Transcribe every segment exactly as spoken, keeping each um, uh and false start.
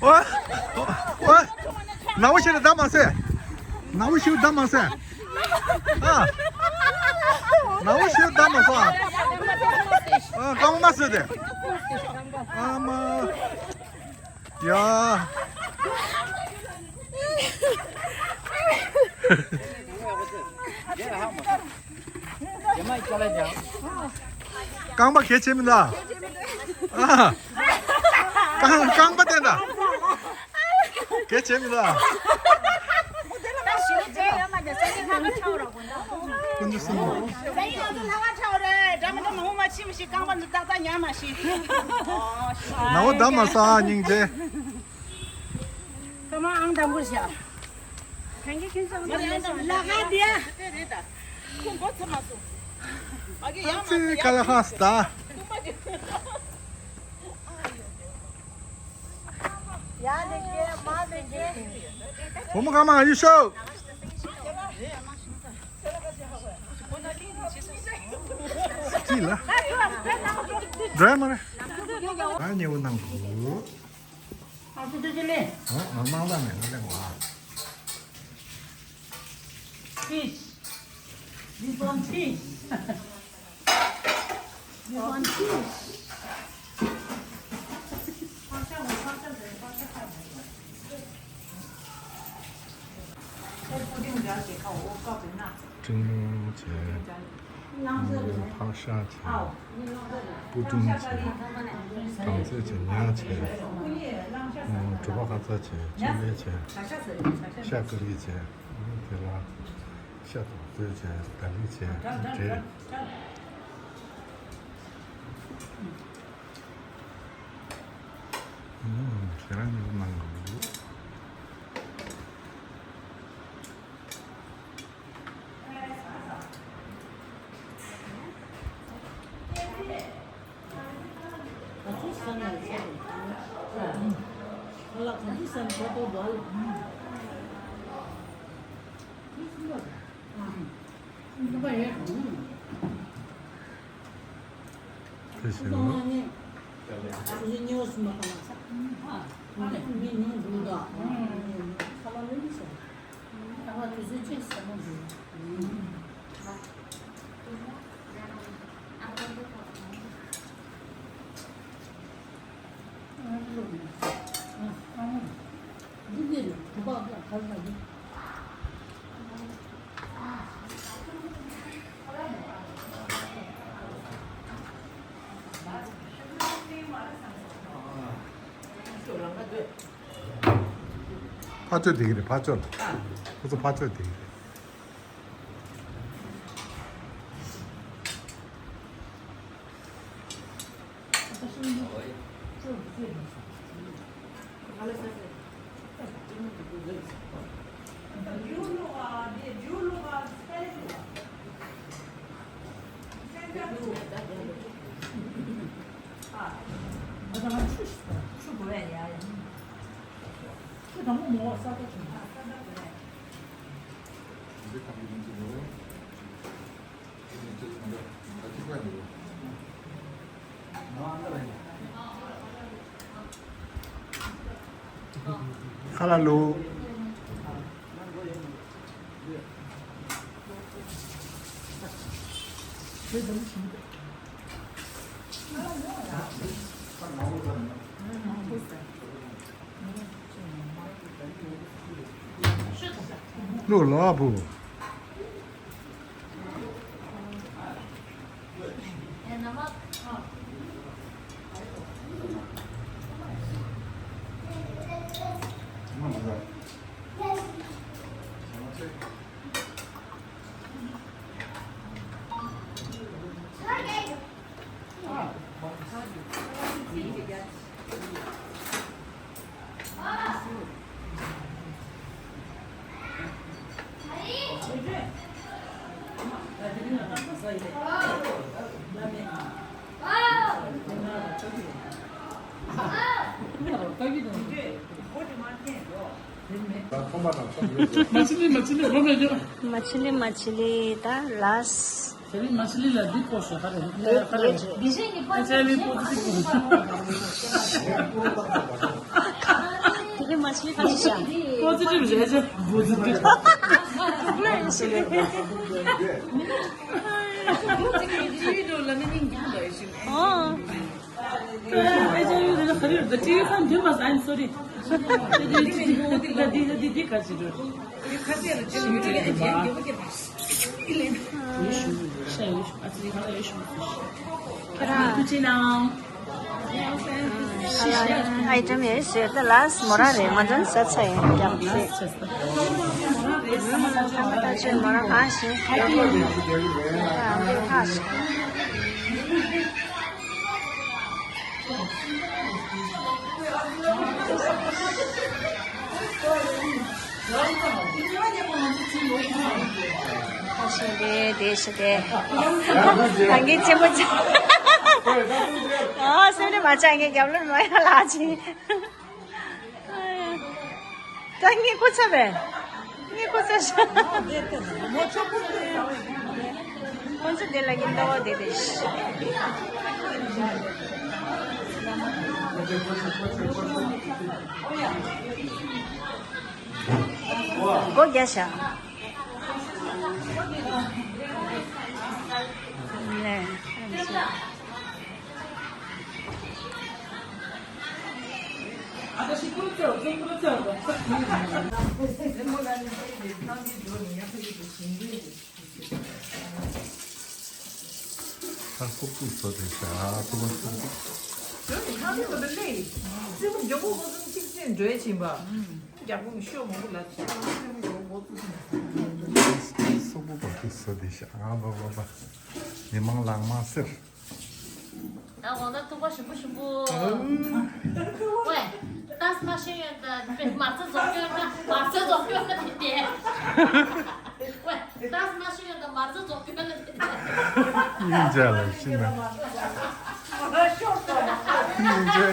ཨོ། ཨོ། ཨོ། ནག་པོ་ཞིག་ལ་བདའ་མ་ཟེར། ནག་པོ་ཞིག་ལ་བདའ་མ་ཟེར། ཨ། ནག་པོ་ཞིག་ལ་བདའ་མ་ཟེར། ཨ། རྐང་པ་མ་ཟེར་ཏེ། ཨ་མ། ཡ། རྐང་པ་གལ་ཆེ་མི་འདུག་ཨ། རྐང་རྐང་པ་བསྟན་ད། གལ་ཆེ་མི་འདུག་ཀུན་འདུས་སུ། ནག་པོ་བདའ་མ་ཟེར་སྙིང་རྗེ། ཀརྨ་ཨང་དང་པོར་བཞག་གང་གི་ཁྱེད་ཚང་མ་ལ་ག་དེ། ཁོ་མགོ་ཚ་མ་སོང་། ཨ་གི་ཡང་མ་ཚེ་ཀ་ལ་ཧ་སྟ། ཡ་ལེ་ཀེ་མ་ལེ་ཀེ། བུ་མོ་ཀརྨ། ཨ་ཡུ་ཤོ། ཅི་ལ། འགྲོ་ཡ་མ་རེད། ཨ་ཉེ་བོ་ནང་དུ། ཨ་ཙི་ཙི་ཙི་ལེ། ཨ་ཨ་ནང་ལ་མེད་ན་ལེ་བ། Fish. This one fish. This one fish. ཕྲེང་བ་བྱས། ཕག་ཤ་བྱས། སྤུ་གྲིམ་བྱས། གང་ཚད་བྱས། ཉ་བྱས། གྲུ་པ་ཁ་ཚ་བྱས། ཕྱེ་ལེ་བྱས། ཤ་ཀ་ལི་བྱས། དེ་ལ་ཤ་དང་བཙོས་བྱས་དང་ལེན་བྱས་འདྲེས། ཁྱེད་རང་གཉིས་ཀྱི་གནང་དགོས། དེ་བཞིན་ནོ། ཕར་ཕྱོགས་བསྡད་ཀྱི་རེད། ཕར་ཕྱོགས་ལ། ཁོ་ཚོ་ཕར་ཕྱོགས་བསྡད་ཀྱི་རེད། ཁ་ལ་ལོ། ལོ་ལོ་ཨ་བུ། མ་ཆི་ལི་མ་ཆི་ལི་རོ་མེད་ཡོད། མ་ཆི་ལི་མ་ཆི་ལི་ད་ལ་སི། དེ་རིང་མ་ཆི་ལི་ལ་འདི་པོ་ཤོ་ཧ་རེ་ཧ་རེ། ཨ་ཅག་ལི་པོ་ཙི་ཙི་པོ། དེ་རིང་མ་ཆི་ལི་ཁ་ཤི་ཤ། པོ་ཙི་ཙི་རེད་ཅེ་པོ་ཙི་ཙི། ལ་ཡི་ཤི་ལི། ཨོ། ཨ་ཅག་ཡོད་རེད་ཁ་རེ་རེད། ཏི་ཝི་ཁ་འདུན་པ། I'm sorry. ཁྱེད་རང་། ཨའི་ཊེམ་ཡོད་ཟེར་ད་ལ་སི་མོ་ར་རེད། ང་ཚོ་ཟ་ཚ་ཡིན་རྒྱབ་ཚེ། ཨ་མ་ད་ཆོས་མོ་ར་གང་ཞིག་ཡོད་གོ། ཨ་འདི་ཁ་ཞིག་ཁ་ཤས་དེ་དེ་ཤི་དེ། ད་ངས་ཅི་མོ་ཅི། ཨ་སེམས་ནས་མ་ཆགས། ངས་རྒྱབ་ལོར་མ་ཡ་ལ་ཅི། ད་ངས་ཁོ་ཚ་བས། ངས་ཁོ་ཚ་ཤ། ཁོ་ཚོ་དེ་ལ་ཡིན་ཏོ་དེ་དེ། སྒོ་རྒྱག་ཤག་ནས། ཁ་ཁུག་ཁུག་བཟོ་དེ་བྱ་ཐུབ་པ་ཐུབ། འགྲོ་ནི་ཁང་མིག་པ་དང་ལེ། ཙི་མོ་མགྱོགས་པོ་ཁོ་ཚོ་གཅིག་ཅིག་འགྲོ་ཡ་ཕྱིན་པ། རྒྱག་པོ་ཤོ་མང་པོ་ལ་ཙི་མོ་ཤོ་མང་པོ། སོག་པོ་བར་དུ་བཟོ་བདེ་ཤག་ཨ་བ་བ་བ། མི་མང་ལག་མ་སེར། ད་འོ་ན་ཐུག་པ་ཞིམ་པོ་ཞིམ་པོ། ཝེ། ཏཱས་མ་ཤེས་ཡོན་ད་མར་ཚ་རྫོགས་སྐྱོན་ན་མར་ཚ་རྫོགས་སྐྱོན་ན་དེ་དེ། ཝེ། ཏཱས་མ་ཤེས་ཡོན་ད་མར་ཚ་རྫོགས་སྐྱོན་ན་དེ་དེ། སྙིང་རྗེ་ལ་ཤི་ན། སྙིང་རྗེ།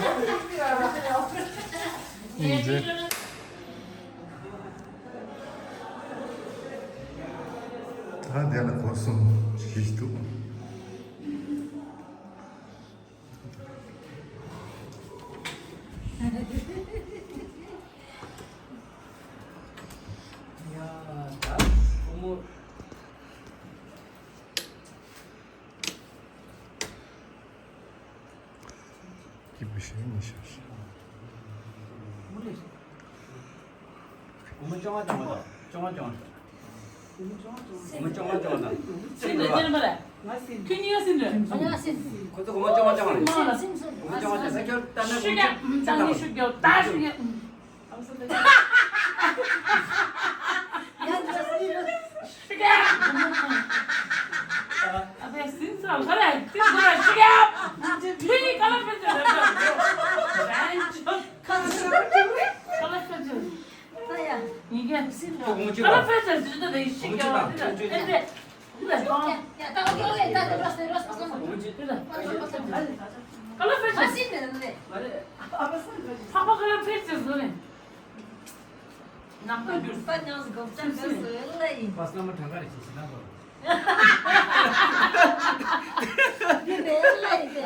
སྙིང་རྗེ། ད་དེ་ལ་སྒོ་གསུམ་ཞིག་འདུག་ཡ་ད་བུ་མོ། སྐྱིད་པོ་ཞིག་མི་ཤར། སྒོར་མོ་བཅོ་ལྔ་བཅོ་ལྔ་དང་། བཅོ་ལྔ་བཅོ་ལྔ། སྒོར་མོ་བཅོ་ལྔ་བཅོ་ལྔ་དང་། སིན་རེད་དེ་རེད་མ་རེད། ཁྱོད་གཉིས་ཀ་སིན་རེད། ཁོ་ཚོ་སྒོར་མོ་བཅོ་ལྔ་བཅོ་ལྔ་རེད། སྒོར་མོ་བཅོ་ལྔ་བཅོ་ལྔ། ཁྱོད་ལྟ་ན་སྒོར་མོ་བཅོ་ལྔ་བཅོ་ལྔ། ཤི་རྒྱག་ད་ནི་ཤུགས་རྒྱག་ད་ཤུགས་རྒྱག་ཨ་ཕའི་སིན་ཚ་ག་ལ་ཏི་གུ་ལ་ཤི་ཡ། ཕི་ག་ལ་ཕེ་ཚ་རེད་ད། ག་ལ་ཕེ་ཚ། ད་ཡ། ཡིན་གྱི། ག་ལ་ཕེ་ཚ་ཟེར་ད་ད་ཡི་ཤི་ཀྱ་བ་ཏི་ད་ཨེ་ཏེ། ཏི་ད་ག་ལ་ཕེ་ཚ། ཕ་ཕ་ག་ལ་ཕེ་ཚ་ཟེར་ནས། ནག་པོ་འགྱུར། པ་ཉག་གི་གོབ་ཅག་གི་སུ་ལ་ཡིན། པ་སྣ་མ་གྲངས་ཀ་རེ་ཞིག་ཞིག་ན་གོ། འདི་རེད་ལ་ཡིན་ཏེ།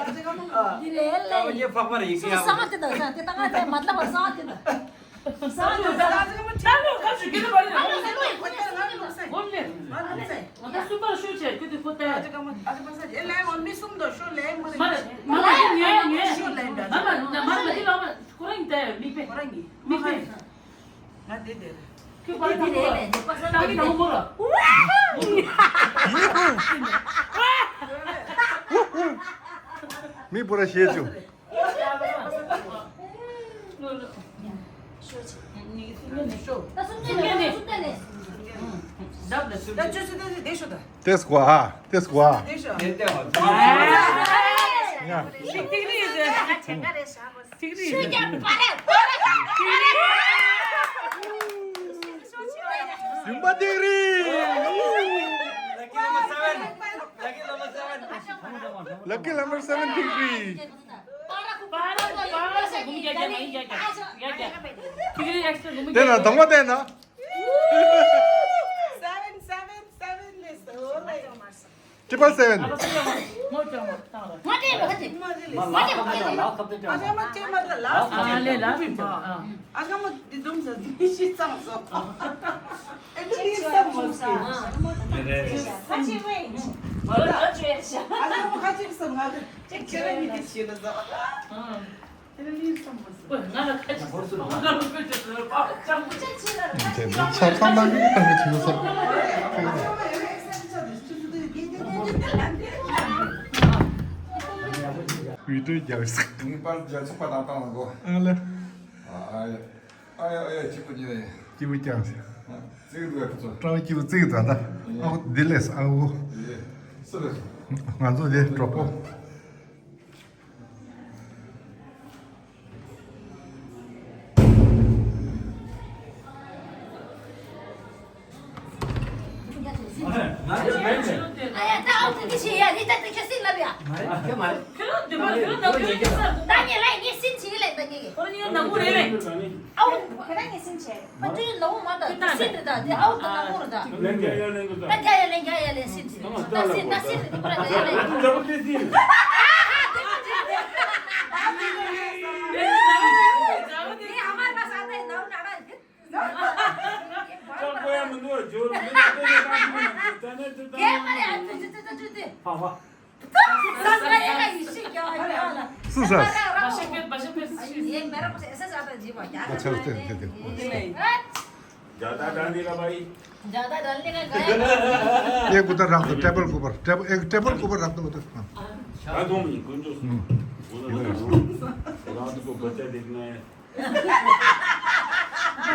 འདི་རེད་ལ་ཡིན། ངའི་ཕག་པ་རེ་ཡིན་སུ་གི་ཡ། སང་དེ་དང་སང་དེ་དང་ང་དེ་མ་ལྟ་བར་སང་དེ་དང་། སང་དེ་དང་། ད་ལོ་ཁ་ཞུ་གི་ལ་བ་རེད། ང་ལ་ཟེར་བ་ཡིན། ཁོ་ལ་ང་ལ་ཟེར། ང་ལ་ཟེར། ང་ད་སུ་པར་ཤུ་ཆེ་ཁུ་དེ་ཁོ་ཏེ། ཨ་ཅག་མ་ཨ་ཅག་མ་ས་ཅེ་ལེ་མ་མི་སུམ་དོ་ཤུ་ལེ་མ་རེད། མ་རེད་མ་རེད་ངས་ངས་ཤུ་ལེ་འདྲ། མ་མ་མ་མ་ཁོ་རང་ཏེ་མིག་པེ། ཁོ་རང་གི་མིག་པེ། ང་དེ་དེ་རེད། ཁྱོད་པར་དང་པོ་ར། ད་གི་དང་པོ་ར། མི་བུ་ར་ཤེས་བྱུང་། ཏེས་གོ་ཨ། ཏེས་གོ་ཨ། ཡ། ཤིག་ཏིག་རི་ཟེར། ཤུགས་རྒྱབ་པ་རེད། རིམ་པ་ཏིག་རི། Lucky number seven ཏིག་རི། དེ་ན་དང་པོ་དེ་ན། Seven, seven, seven is the whole. Triple seven. དེ་ཆ་ཚང་མ་ནི་ཁང་གི་ཆུ་ཚོད། ཡུལ་དུས་རྒྱལ་ས། ངའི་པར་རྒྱལ་ཚོགས་པ་དང་བཏང་ལ་གོ། ཨ་ལེ། ཨ་ཡ་ཨ་ཡ་ཨ་ཡ་སྐྱིད་པོ་ཉིད་ནས། སྐྱིད་པོ་ཀྱང་། ཙིག་འདུག་ཨ་ཁོ་ཚོ། སྤྲང་པོ་སྐྱིད་པོ་ཙིག་འདུག་ད། ཨ་ཁོ་འདི་ལས་ཨ་ཁོ། སུ་རེད། ང་ཚོ་འདི་གྲོགས་པོ། ཨ་ཡ་ད་ཨོ་ཏི་ཏི་ཤི་ཡ་ནི་ད་ཏི་ཁྱོད་སྲིད་ལབ་ཡ། ཁྱོད་མ་རེད། ཁྱོད་རང་འདི་མ་རེད། ཁྱོད་རང་ད་ཁྱོད་ཡིན་ས། ད་ངས་ལ་ངས་སྲིད་བྱེད་ཀྱི་ལས་ད་ངས་ཀྱི། ཁོ་རང་ཡིན་ན་ནག་མོ་རེད་ལས། ཨའོ། ཁྱོད་རང་ངས་སྲིད་བྱེད། ཕ་ཏུའི་ལ་འོ་མ་ད་སྲིད་རེད་ད་དེ་ཨའོ་ད་ནག་མོ་རེད་ད། ད་རྒྱ་ཡ་ལེན་རྒྱ་ཡ་ལེན་སྲིད་བྱེད་ད་སྲིད་ད་སྲིད་རེད་དེ་པར་རྒྱ་ཡ་ལེན། ཨ་ཧ་དེ་མ་རེད། དེ་ཨ་མ་ལ་ས་ད་ནག་མོ་ན་ར། ཅང་གོ་ཡ་མི་འདུག་ཇོ་རུ་མི་ལ་ལྟོས་ནས་ད་ཅི་མི་ཡང་ད་ནས་ད་ད་ནས། སུ་ས། ये गुता रख दो, टेबल के ऊपर। टेबल के ऊपर रख दो। टेबल, एक टेबल के ऊपर, हाँ। हम्म। रात को बच्चा देखना है।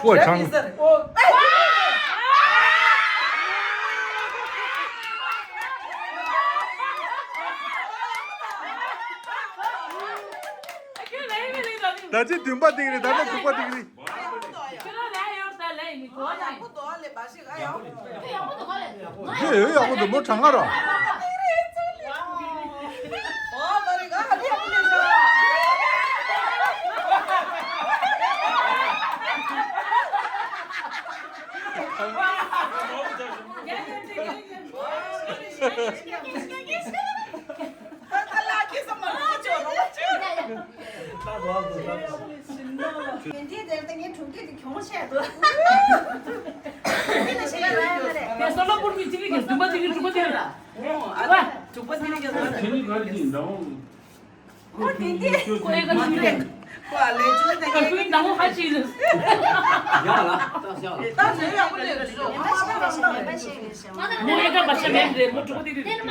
ཀོ་ཆང་། ད་ཅི་བདུན་པ་འདི་རེད། ད་ནི་དྲུག་པ་འདི་རེད། ཡོད་ཡོད། ཡག་པོ་འདུག་མོ་གྲང་ང་ར། དེ་སོ་ལོ་པུར་མི་ཅི་རིགས་ཀྱི་བདུན་པ་དེ་གི་དྲུག་པ་དེ་ལ། ཨ། དྲུག་པ་དེ་གི་དྲུག་པ་དེ་ལ། ཁོ་དེ་འདི་ཁོ་ཡི་ག་ཞིག་རེད། ཁོ་ཨ་ལས་ཅུང་དེ་གི་ཁོའི་ནང་ཧ་ཅི་རེད། ཡ་ལ་ད་ཡ་ལ། ད་ཟེར་ཡག་པོ་ལས་ཅུང་། མོ་ཨེ་ཀ་བ་ཤ་མེད་རེད། མོ་དྲུག་པ་དེ་རེད།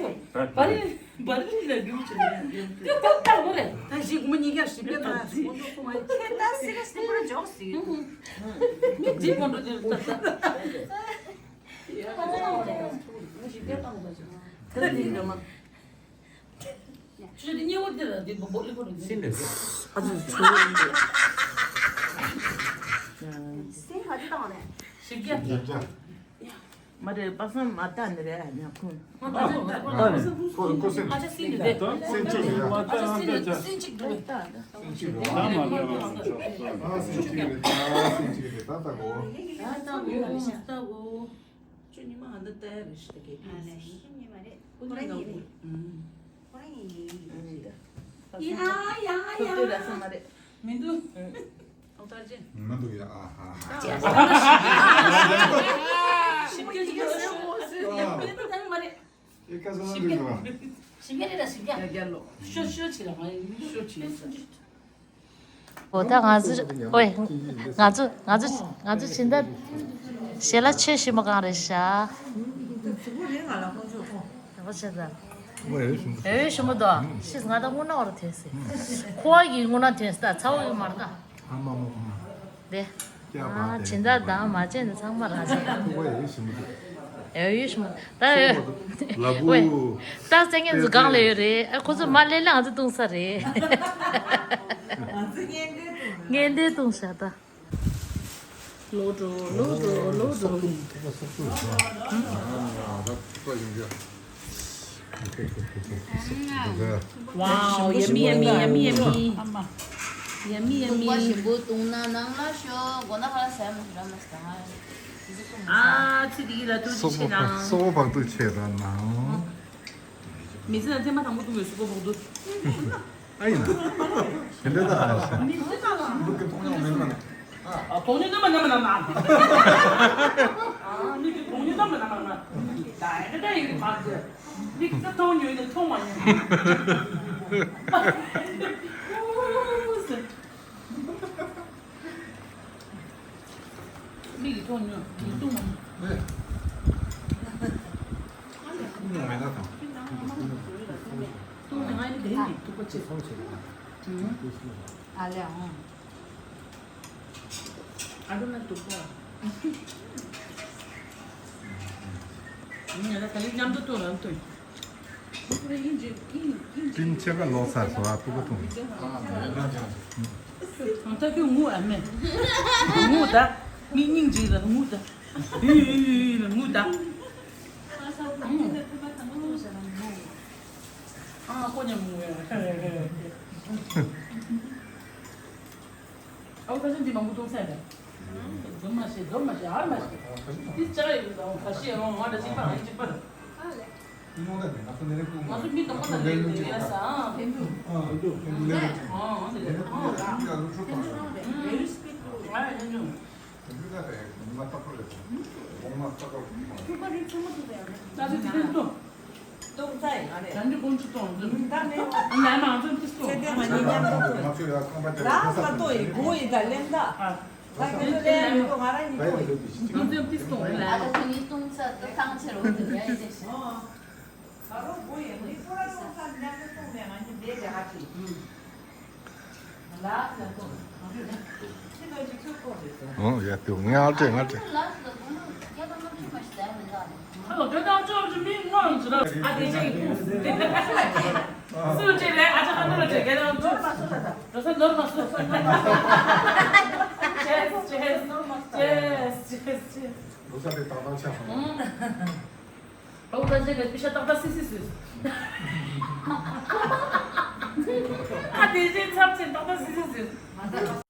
ཆོག་བ་རི་བ་རི་ལ་རྒྱུག་ཆོག་དེ་ད་ལྟ་བོ་རེད། ད་ཞིག་མི་གཉིས་ཀ་ཞིབ་ཕྲ་ད་སྐོང་ཚོགས་སོང་བ་ཁྱེད་ད་སི་ར་སི་པོ་ར་འཇོག་སི། མི་འདི་མོ་འགྲོ་དེ་ད་ད། ད་འདི་འདྲ་མ། ཆུ་འདི་ཉེ་བོ་འདི་ལ་འདི་སྦོ་ལི་ཁོ་རེད། སྲིན་རེད། ཨ་ཙི་ཆུ་འདི། སྲིན་ག་ཅི་བཏང་ནས། ཞིབ་རྒྱ། ཞིབ་རྒྱ། མ་རེད་པ་སང་མ་བཏང་ནི་རེད་ཉ་ཁུང་། མ་བཏང་ནི་རེད། ཁོ་ཁོ་སྲིན། ཨ་ཅག་སྲིན་རེད། སྲིན་གཅིག་རེད། ཨ་ཅག་སྲིན་རེད། སྲིན་གཅིག་འགྲོ་རེད། སྲིན་གཅིག་རེད། ཨ་སྲིན་གཅིག་རེད། ཨ་སྲིན་གཅིག་རེད། ད་ལྟ་གོ། ད་ལྟ་གོ། ད་ལྟ་གོ། ཁྱོད་ཉི་མ་ཨ་འདི་ལྟ་ཡ་རེད་ཤི་ད་གེ་ཨ་ལེ་ཤི་ཉི་མ་རེད། ཁོ་ཉི་མ་རེད། ཁོ་ཉི་མ་རེད། ཡ་ཡ་ཡ། མི་འདུག་ཨོ་ད་ཅི། མི་འདུག་ཡ་ཨ་ཧ་ཧ། ཞིབ་ཀྱི་ཞིབ་ཀྱི་ཞིབ་ཀྱི་ཞིབ་ཀྱི་མི་འདུག་ད་མ་རེད། ཨེ་ཀ་ས་མི་འདུག་ཡ། ཞིབ་ཀྱི་རེད་ད་ཞིབ་ཀྱི། ཡ་རྒྱལ་ལོ། ཤོ་ཤོ་ཆི་ར་མ་རེད་མི་འདུག་ཤོ་ཆི་ར། འོ་ད་ང་ཚོ་ཨོའི་ང་ཚོ་ང་ཚོ་ང་ཚོ་ཕྱི་ཟླ་ཞེ་ལ་ཆེ་ཞི་མོ་གང་རེད་ཤག་ཨོ་ཆེ་ད། ཨོའི་ཞི་མོ་དོ་ཤི་ང་ད་དངུལ་ན་བར་དེ་སི་ཁོ་གི་དངུལ་ན་དེ་སི་ད་ཚ་བོ་གི་མར་ད། ཨ་མ་མ་མ། དེ། ཨ་ཕྱི་ཟླ་དང་མ་བྱས་ནས་ཚང་མ་རག་ཟེར། ཨོའི་ཞི་མོ་དེ། ཨེ་ཡོད་ཤི་མ་ད་ཡོད། ལ་བུ། ད་སེང་གེ་ཚོ་སྒང་ལ་ཡོད་རེད། ཨ་ཁོ་ཚོ་མ་ལས་ལ་ང་ཚོ་བཏུང་ས་རེད། ང་ཚོ་ངན་འདོད་བཏུང་ས། ངན་འདོད་བཏུང་ཤག་ད། ལོ་འགྲོ་ལོ་འགྲོ་ལོ་འགྲོ། Wow, yummy, yummy, yummy, yummy. Yummy, yummy. ཞིམ་པོ་བཏུང་ན་ནང་ལ་ཤོག་སྒོ་ན་ཁ་ལ་ཟ་མ་ཟ་མ་ཟ། ཨ་ཙི་དེ་གི་ལ་ཏུ་ཅི་སོག་པོ་ཆེ་ན། སོག་པོ་བག་ཏུ་ཆེ་ར་ན། མི་ཚེ་ལ་ཐེངས་མ་དང་པོ་འཐུང་བའི་གཟུགས་པོ་བོག་འདུག་ཨ་ཡིན་ན། དེ་འདྲ་ད་ཧ་ལས་ཤག་མི་ཚེ་ལ་ལ། འདུག་གི་མཐོང་མྱོང་མེད་མ་ནི། ཨ། མཐོང་མྱོང་མེད་མ་ནི་མ་ན་ན། ཨ། མི་གི་མཐོང་མྱོང་མེད་མ་ན་མ་ན། ད་ཡིན་ད་ཡིན་གི་མ་ཟེར། མི་གི་ད་མཐོང་མྱོང་ཡིན་ན་མཐོང་མ་མྱོང་། མིག་གིས་མཐོང་མྱོང་། མི་མཐོང་མ་མྱོང་། ཨེ། མཐོང་མྱོང་མེད་ན་དང་། མཐོང་མྱོང་ང་ནི་དེ་ནི་ཐུག་པ་ཆེ། ཨ་ལེ་ཨང་། ཨ་རུ་ན་འདུག་པ། ང་ད་ག་ལེ་མཉམ་དུ་ཐུག་རང་ཐུག་སྤྲིན་ཆེ་ག་ལོག་ཚར་སོང་ཨ། སྤུ་གུ་འཐུང་། ད་ཁྱོད་ངུ་ཨ་མས། ངུ་ད། མིག་སྙིང་རྗེ་ལ་ངུ་ད། ཨི་ཨི་ཨི་ལ་ངུ་ད། ཨ་ཁོ་ཉམས་ངུ་ཡ། ཨའུ་ཁ་སང་འདི་མང་པོ་གཏོང་ས་རེད། རྫུན་མ་བཤད། རྫུན་མ་བཤད། ཧར་མ་བཤད། འདི་ཅག་ཡོད་དང་ཁ་ཤས་ཡང་ང་འདྲ་གཅིག་པ་ང་གཅིག་པ། ང་ཚོ་མི་དང་པོ་དང་ལས་ལས་ཡ་ས་ཨང་། ཨང་དེ་ལས་ཨང་ང་ཡང་ཉོ། ད་ཚོ་དེ་ཐེངས་ཐུག་ད་ཚོ་དེ་ཐེངས་ཐུག་ད་འདི་ཀོང་ཆུ་གཏོང་ད་ནས་ང་ཚོ་དེ་གཏོང་། ཚེ་བརྟན་ང་གཉིས་མཉམ་དུ་གཏོང་། ལ་ང་གཏོང་ཡིན། སྒོ་ཡིན། ད་ལེན་ད། ད་ཁྱོད་ཚོ་ལེན་མི་འདུག་ང་རང་གཉིས་གཏོང་ཡིན། ང་ཚོ་དེ་གཏོང་ལ། ཨ་ད་ཁོ་གཉིས་གཏོང་ཚར་ད་ཐང་ཆེར་འོ་དེ་ཡ་ཡ་ཞེས། ཨོ། ད་རོ་སྒོ་ཡིན། ངས་ཁོ་རང་གཏོང་ཚར་མཉམ་དུ་གཏོང་ནས་ང་གཉིས་བསྡད་དེ་ཧ་ཅིག་ཨོ་ཡ། དེ་ངས་ཨ་ཅེ་ང་ཅེ། ཨོ་ད་ཅེ་ག་པི་ཤ་ཏག་ཏག་སི་སི་སི། ཨ་དེ་ཅེ་ཚབ་ཆེན་ཏག་ཏག་སི་སི་སི།